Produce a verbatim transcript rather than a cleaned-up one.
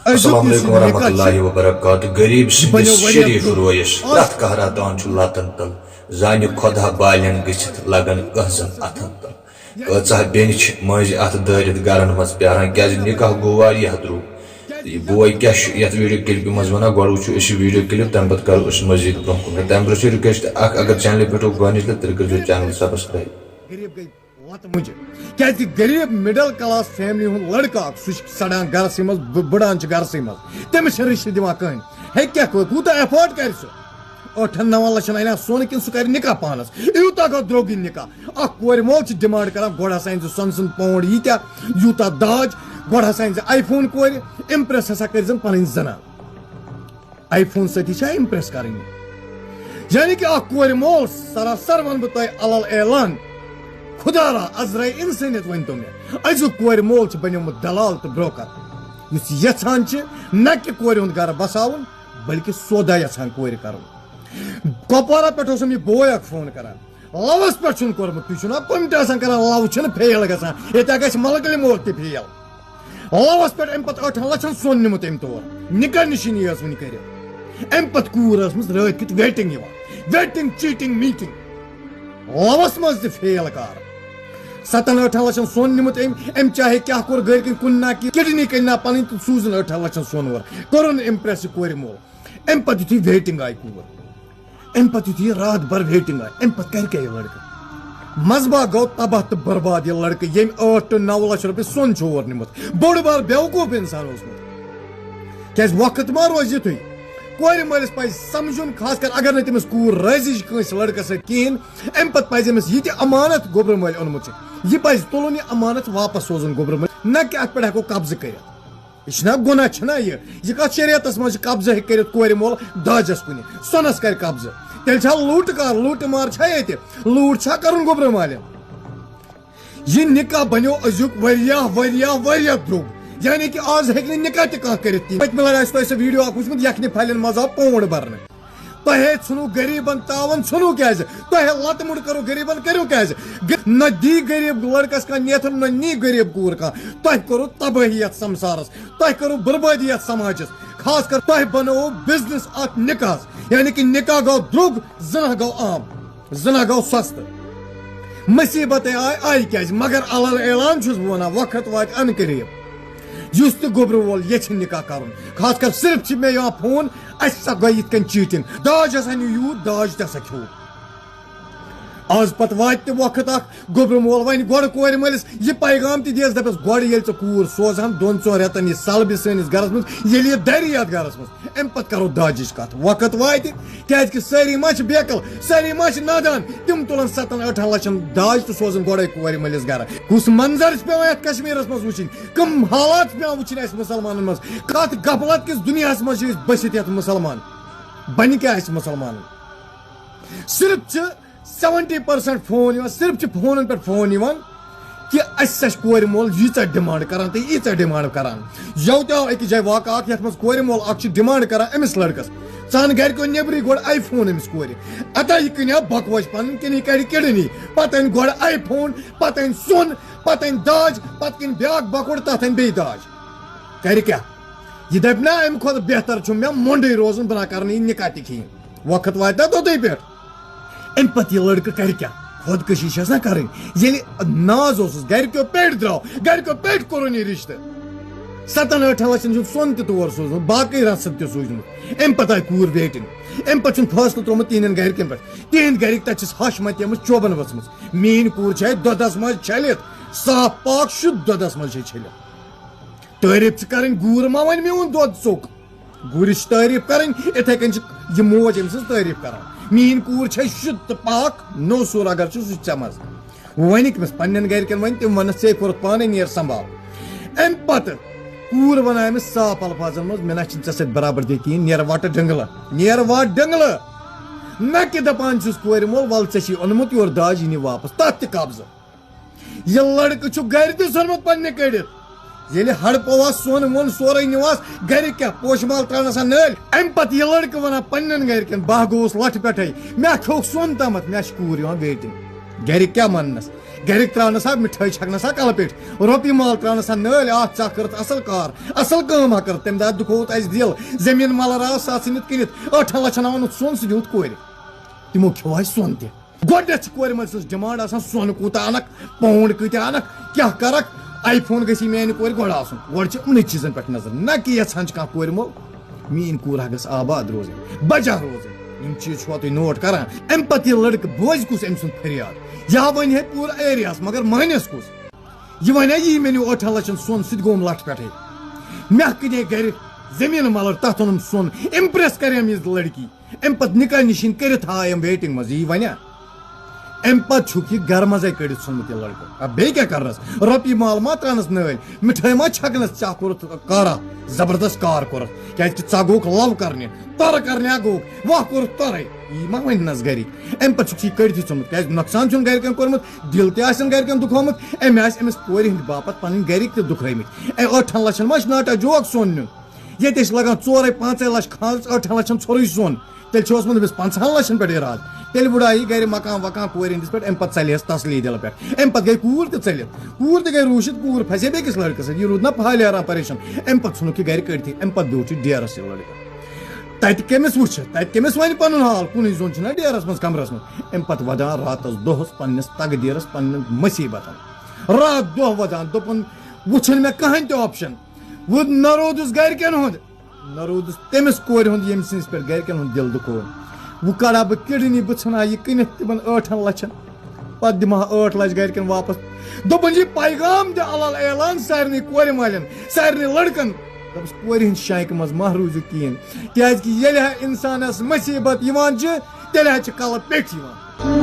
السلام علیکم ورحمۃ اللہ وبرکاتہ۔ غریب سٕنٛدِس شریف رویس پرٛٮ۪تھ قہرا تان چھُ لتن تل۔ زانہِ خۄدا بالٮ۪ن گٔژھِتھ لگن کٲنٛسن اتھن تل۔ کۭژاہ بیٚنہِ چھِ مٔنٛزۍ اتھٕ دٲرِتھ گرن منٛز پیاران، کیازِ نکاح گوٚو واریاہ درٛوگ۔ تہٕ یہِ بوے کیٛاہ چھُ یتھ ویڈیو کلپہِ منٛز ونان، گۄڈٕ وٕچھو أسۍ یہِ ویڈیو کلپ، تمہِ پتہٕ کرو أسۍ مزید برونٛہہ کُن۔ تمہِ برونٛہہ چھِ رِکویسٹ اکھ، اگر چینلہِ پٮ۪ٹھ ہو گۄڈنِچ لٹہِ، تیٚلہِ کٔرۍزیو چینل سبسکرایب۔ غریب گٔے لتہٕ مُجہِ۔ کیازِ کہِ غریب مڈل کلاس فیملی ہُنٛد لڑکہٕ اکھ، سُہ چھُ سڑان گرسٕے منٛز، بہٕ بٕڑان چھُ گرسٕے منٛز، تٔمِس چھِنہٕ رِشتہٕ دِوان کٕہٕنۍ۔ ہیٚکہِ کیٛاہ کٔرِتھ؟ کوٗتاہ ایفٲرڈ کرِ سُہ؟ ٲٹھن نون لچھن انیا سۄن کِنہٕ سُہ کرِ نکاح پانس؟ یوٗتاہ گوٚو درٛوگ یہِ نکاح۔ اکھ کورِ مول چھِ ڈِمانڈ کران، گۄڈٕ ہسا أنۍ زِ سۄنہٕ سُنٛد پونڈ ییٖتیٛاہ، یوٗتاہ داج، گۄڈٕ ہسا أنۍ زِ آی فون کورِ، امپریس ہسا کٔرۍ زن پنٕنۍ زنان۔ آی فون سۭتی چھا امپریس کرٕنۍ؟ یعنی کہِ اکھ کورِ مول، سراسر ونہٕ بہٕ تۄہہِ علل اعلان، خدا را عذرا انسٲنیت ؤنۍ تو مےٚ، أزیُک کورِ مول چھُ بنیومُت دلال تہٕ بروکر، یُس یژھان چھِ نہ کہِ کورِ ہُنٛد گرٕ بساوُن، بلکہِ سودا یژھان کورِ کرُن۔ کپوارہ پٮ۪ٹھ اوسُم یہِ بوے اکھ فون کران، لوَس پٮ۪ٹھ چھُنہٕ کوٚرمُت، تُہۍ چھِو نا کوٚمنٹ آسان کران، لو چھِنہٕ فیل گژھان، ییٚتہِ گژھِ ملکہٕ موت تہِ فیل۔ لوَس پٮ۪ٹھ اَمہِ پتہٕ ٲٹھن لچھن سۄن نیوٗمُت أمۍ تور، نکاح نِشٲنی ٲس وٕنہِ کٔرِتھ۔ اَمہِ پتہٕ کوٗر ٲسمٕژ رٲتۍ کیُتھ ویٹنگ یِوان، ویٹنگ، چیٹنگ، میٹنگ۔ لوَس منٛز تہِ فیل کار۔ ستن ٲٹھن لچھن سۄن نیوٗمُت أمۍ، أمۍ چاہے کیٛاہ کوٚر گرِ کِنۍ کُنہِ نا کہِ کڈنی کَنہِ نا پنٕنۍ تہٕ سوٗزٕن ٲٹھن لچھن سۄن اورٕ، کوٚرُن امپریس یہِ کورِ مول۔ اَمہِ پتہٕ یُتھُے ویٹنگ آیہِ کوٗر، اَمہِ پتہٕ یُتھُے یہِ راتھ بھر ویٹنگ آیہِ، اَمہِ پتہٕ کرِ کیٛاہ یہِ لڑکہٕ؟ منٛزباگ گوٚو تباہ تہٕ برباد یہِ لڑکہٕ، ییٚمۍ ٲٹھ to نو لچھ رۄپیہِ سۄن چھُ اور نیوٗمُت۔ بوٚڑ بار بیوقوٗف انسان اوسمُت۔ کیٛازِ وقت ما روزِ یِتھُے؟ کورِ مٲلِس پزِ سمجھُن، خاص کر اگر نہٕ تٔمِس کوٗر رٲضی چھِ کٲنٛسہِ لڑکس سۭتۍ کِہیٖنۍ، اَمہِ پتہٕ پزِ أمِس یہِ تہِ امانت گوٚبرٕ مٲلۍ اوٚنمُت چھُ، یہِ پزِ تُلُن یہِ امانت واپس سوزُن گوٚبرٕ مٲلۍ، نہ کہِ اتھ پٮ۪ٹھ ہٮ۪کو قبضہٕ کٔرِتھ۔ یہِ چھُنہ گۄناہ چھُنہ یہِ؟ یہِ کتھ شریعتس منٛز چھُ قبضہٕ ہیٚکہِ کٔرِتھ کورِ مول داجس کُنہِ؟ سۄنس کرِ قبضہٕ؟ تیٚلہِ چھا لوٗٹہٕ کار، لوٗٹہٕ مار چھا ییٚتہِ؟ لوٗٹھ چھا کرُن گوٚبرٕ مالٮ۪ن؟ یہِ نکاح بنیو أزیُک واریاہ، واریاہ، واریاہ درٛوگ۔ یعنی کہِ آز ہیٚکہِ نہٕ نکاح تہِ کانٛہہ کٔرِتھ کِہیٖنۍ۔ پٔتمہِ لٹہِ آسہِ تۄہہِ سُہ ویڈیو اکھ وٕچھمُت، یکھنہِ پھلٮ۪ن منٛز آو پونڈ برنہٕ۔ تۄہے ژھٕنو غریبن تاون، ژھٕنو کیازِ؟ تۄہے لتہٕ مُڑ کرو غریبن، کٔرِو کیازِ؟ گ-، نہ دی غریب لڑکس کانٛہہ نیتھن، نہ نی غریب کوٗر کانٛہہ۔ تۄہہِ کٔرو تبٲہی یتھ سمسارس، تۄہہِ کٔرو بربٲدی یتھ سماجس۔ خاص کر تۄہہِ بنوو بزنس اتھ نکاحس، یعنی کہِ نکاح گوٚو درٛوگ، زنا گوٚو عام، زنا گوٚو سستہٕ۔ مصیبتے آے، آے کیازِ؟ مگر علل اعلان چھُس بہٕ ونان، وقت واتہِ ان قریب۔ یُس تہِ گوٚبرٕ وول یژھِ نکاح کرُن، خاص کر صرف چھِ مےٚ یِوان فون، اسہِ سا گوٚو یِتھ کٔنۍ چیٹنگ، داج ہسا نیوٗ یوٗت، داج تہِ ہسا کھیوٚو۔ آز پتہٕ واتہِ تہِ وقت اکھ، گوٚبرٕ مول ونہِ گۄڈٕ کورِ مٲلِس یہِ پیغام تہِ دِیس، دپس، گۄڈٕ ییٚلہِ ژٕ کوٗر سوزہن، دۄن ژۄن رٮ۪تن یی سلبہِ سٲنِس گرس منٛز، ییٚلہِ یہِ درِ یتھ گرس منٛز، امہِ پتہٕ کرو داجِچ کتھ۔ وقت واتہِ، کیازِ کہِ سٲری ما چھِ بیقل، سٲری ما چھِ نادان، تِم تُلن ستن ٲٹھن لچھن داج تہٕ سوزن گۄڈے کورِ مٲلِس گرٕ۔ کُس منظر چھُ پیوان یتھ کشمیرس منٛز وٕچھِنۍ، کم حالات چھِ پیوان وٕچھِنۍ اسہِ مسلمانن منٛز، کتھ غفلت کِس دُنیاہس منٛز چھِ أسۍ بٔسِتھ یتھ مسلمان، بنہِ کیٛاہ اسہِ مسلمانن؟ صرف چھِ سیونٹی پرسنٹ فون یِوان، صرف چھِ فونن پٮ۪ٹھ فون یِوان کہِ اسہِ سا چھِ کورِ مول ییٖژاہ ڈیمانڈ کران تہٕ ییٖژاہ ڈیمانڈ کران۔ یوٕ تہِ آو أکِس جایہِ واقعہٕ اکھ، یتھ منٛز کورِ مول اکھ چھُ ڈیمانڈ کران أمِس لڑکس، ژٕ ان گرِکیو نیبرٕے گۄڈٕ آی فون أمِس کورِ۔ اتا یہِ کٕنیا بکوش پنٕنۍ کِنہٕ یہِ کڑِ کِڈنی، پتہٕ انہِ گۄڈٕ آی فون، پتہٕ انہِ سۄن، پتہٕ انہِ داج، پتہٕ کٕنہِ بیاکھ بکوڑ، تتھ انہِ بیٚیہِ داج۔ کرِ کیٛاہ؟ یہِ دپہِ نا، امہِ کھۄتہٕ بہتر چھُ مےٚ مۄنڈٕے روزُن، بہٕ نہ کرٕ نہٕ یہِ نکاح تہِ کِہیٖنۍ۔ وقت واتہِ نا توٚتُے پٮ۪ٹھ۔ امہِ پتہٕ یہِ لڑکہٕ کرِ کیٛاہ؟ خودکشی چھس نا کرٕنۍ۔ ییٚلہِ ناز اوسُس، گرِکیو پیٹھ درٛاو، گرِکیو پیٹھ کوٚرُن یہِ رشتہٕ۔ ستن ٲٹھن لچھن ہُنٛد سۄن تہِ تور سوٗزمُت، باقٕے رسد تہِ سوٗزمُت۔ امہِ پتہٕ آیہِ کوٗر ویٹنگ۔ امہِ پتہٕ چھُن فٲصلہٕ ترٛوومُت تِہنٛدٮ۪ن گرِکٮ۪ن پٮ۪ٹھ۔ تِہنٛدۍ گرِکۍ تتہِ چھِس ہش متیمٕژ چوبن ؤژھمٕژ۔ میٛٲنۍ کوٗر چھےٚ دۄدس منٛز چھٔلِتھ، صاف پاک شُد دۄدس منٛز چھےٚ چھٔلِتھ۔ تعریف چھِ کرٕنۍ، گوٗر ما وَنہِ میون دۄد ژوٚک۔ گُرِس چھِ تعریف کرٕنۍ، اِتھے کٔنۍ چھِ یہِ موج أمۍ سٕنٛز تعریف کران۔ میٛٲنۍ کوٗر چھےٚ شُد تہٕ پاک، نوٚو سوٗر اگر چھُ، سُہ چھُ ژےٚ منٛز۔ وۄنۍ کٔمِس پننٮ۪ن گرِکٮ۪ن وۄنۍ، تِم وَنَس، "ژے کوٚرُتھ پانے، نیر سنبھال۔" اَمہِ پتہٕ کوٗر وَنان أمِس صاف الفاظن منٛز، "مےٚ نہ چھِنہٕ ژےٚ سۭتۍ برابردی کِہیٖنۍ، نیر وَٹہٕ ڈِنٛگلہٕ، نیر وَٹہٕ ڈِنٛگلہٕ۔" نہ کہِ دَپان چھُس کورِ مول، "وَلہٕ ژےٚ چھُے اوٚنمُت یورٕ داج، یہِ نہِ واپس۔" تَتھ تہِ قبضہٕ۔ یہِ لڑکہٕ چھُ گرِ تہِ ژھُنمُت پننہِ کٔڑِتھ۔ ییٚلہِ ہڑپووس، سۄن وۄن سورُے نِوس، گرِ کیٛاہ، پوشہٕ مال ترٛاونس ہا نٲلۍ؟ اَمہِ پتہٕ یہِ لڑکہٕ ونان پننٮ۪ن گرِکٮ۪ن، "بہٕ ہا گوٚوُس لٹھِ پٮ۪ٹھے، مےٚ کھیوٚوُکھ سۄن تامتھ، مےٚ چھِ کوٗر یِوان waiting۔" گرِکۍ کیٛاہ وننس؟ گرِکۍ تراونس ہا مِٹھٲے، چھکنس ہا کلہٕ پیٚٹھۍ، رۄپیہِ مال تراونس ہا نٲلۍ، آتھ ژکھ کٔرٕتھ اصل کار، اصل کٲم ہا کٔرٕتھ۔ تٔمۍ دۄہ دُکھووُتھ اسہِ دِل، زٔمیٖن ملر آو ساسہٕ ژھٕنِتھ کٕنِتھ، ٲٹھن لچھن آو اوٚنُتھ سۄن، سُہ دیُت کورِ۔ تِمو کھیوٚو اسہِ سۄن تہِ۔ گۄڈٕنیتھ چھِ کورِ مٲلۍ سٕنٛز ڈیمانڈ آسان، سۄن کوٗتاہ انکھ، پاوُنڈ کۭتیاہ انکھ، کیاہ کرکھ، آی فون گژھِ مےٚ میانہِ کورِ گۄڈٕ آسُن۔ گۄڈٕ چھِ یِمنٕے چیٖزن پٮ۪ٹھ نظر، نہ کہِ یژھان چھِ کانٛہہ کورِ مول میٲنۍ کوٗر ہا گٔژھ آباد روزٕنۍ، بجا روزٕنۍ۔ یِم چیٖز چھِوا تُہۍ نوٹ کران؟ امہِ پتہٕ یہِ لڑکہٕ بوزِ کُس أمۍ سُنٛد فریاد؟ یا ونہِ ہے پوٗرٕ ایریاہس، مگر مٲنِس کُس؟ یہِ ونہِ ہے، یی مےٚ نیوٗ ٲٹھن لچھن سۄن، سُہ تہِ گوٚوُم لٹھ پٮ۪ٹھے۔ مےٚ کٕنے گرِ زٔمیٖن ملر، تتھ اوٚنُم سۄن، امپریس کریٚم یہِ لڑکی۔ امہِ پتہٕ نکاح نشین کٔرِتھ آے أمۍ ویٹنگ منٛز، یی ونہِ۔ امہِ پتہٕ چھُکھ یہِ گرٕ منٛزے کٔڑِتھ ژھُنمُت یہِ لڑکہٕ۔ اب بیٚیہِ کیٛاہ کرنس؟ رۄپیہِ مال ما ترٛاونس نٲلۍ؟ مِٹھٲے ما چھکنس؟ ژےٚ کوٚرُتھ کارا زبردست کار کوٚرُتھ، کیازِ کہِ ژےٚ گوٚوکھ love کرنہِ، ترٕ کرنہِ ہا گوٚوکھ، واہ کوٚرُتھ ترے۔ یی ما وننس گرِکۍ؟ امہِ پتہٕ چھُکھ یہِ کٔڑتھٕے ژھُنمُت، کیازِ نۄقصان چھُنہٕ گرِکٮ۪ن کوٚرمُت، دِل تہِ آسن گرِکٮ۪ن دُکھومُت، أمۍ آسہِ أمِس کورِ ہٕنٛدِ باپتھ پنٕنۍ گرِکۍ تہِ دُکھٲومٕتۍ۔ اے، ٲٹھن لچھن ما چھُ ناٹا جوک سۄن نیُن؟ ییٚتہِ ٲسۍ لگان ژورے پانٛژے لچھ، خانس ٲٹھن لچھن ژھوٚرُے سۄن، تیٚلہِ چھُ اوسمُت أمِس پنٛژاہن لچھن پٮ۪ٹھ ارادٕ۔ تیٚلہِ وُڈاے یہِ گرِ مکان وکان کورِ ہٕنٛدِس پٮ۪ٹھ، امہِ پتہٕ ژلہِ ہس تسلی دِلہٕ پٮ۪ٹھ۔ امہِ پتہٕ گٔے کوٗر تہِ ژٔلِتھ، کوٗر تہِ گٔے روٗشِتھ، کوٗر پھسے بیٚکِس لڑکس سۭتۍ، یہِ روٗد نہ پھالیران پریشان۔ امہِ پتہٕ ژھُنُکھ یہِ گرِ کٔڑتھٕے، امہِ پتہٕ بیوٗٹھ یہِ ڈیرس یہِ لڑکہٕ۔ تتہِ کٔمِس وٕچھِ، تتہِ کٔمِس ونہِ پنُن حال؟ کُنُے زوٚن چھُنہ ڈیرس منٛز کمرس منٛز۔ امہِ پتہٕ ودان راتس دۄہس پننِس تقدیرس، پننٮ۪ن مصیبتن۔ راتھ دۄہ ودان، دوٚپُن، وٕچھُن مےٚ کٕہٕنۍ تہِ option۔ وۄنۍ نہ روٗدُس گرِکٮ۪ن ہُنٛد، نہ روٗدُس تٔمِس کورِ ہُنٛد، ییٚمہِ سٕنٛدِس پٮ۪ٹھ گرِکٮ۪ن ہُنٛد دِل دُکھوو۔ وۄنۍ کڑا بہٕ kidney، بہٕ ژھٕنہٕ ہا یہِ کٕنِتھ تِمن ٲٹھن لچھن، پتہٕ دِمہٕ ہا ٲٹھ لچھ گرِکٮ۪ن واپس۔ دوٚپُن، یہِ پیغام دِ علل اعلان سارنٕے کورِ مالٮ۪ن، سارنٕے لڑکن۔ دوٚپُس، کورِ ہٕنٛدِ شانٛکہِ منٛز مہ روٗزِو کِہیٖنۍ، کیازِ کہِ ییٚلہِ ہا انسانس مصیبت یِوان چھِ، تیٚلہِ ہا چھِ کلہٕ پیٚٹھۍ یِوان۔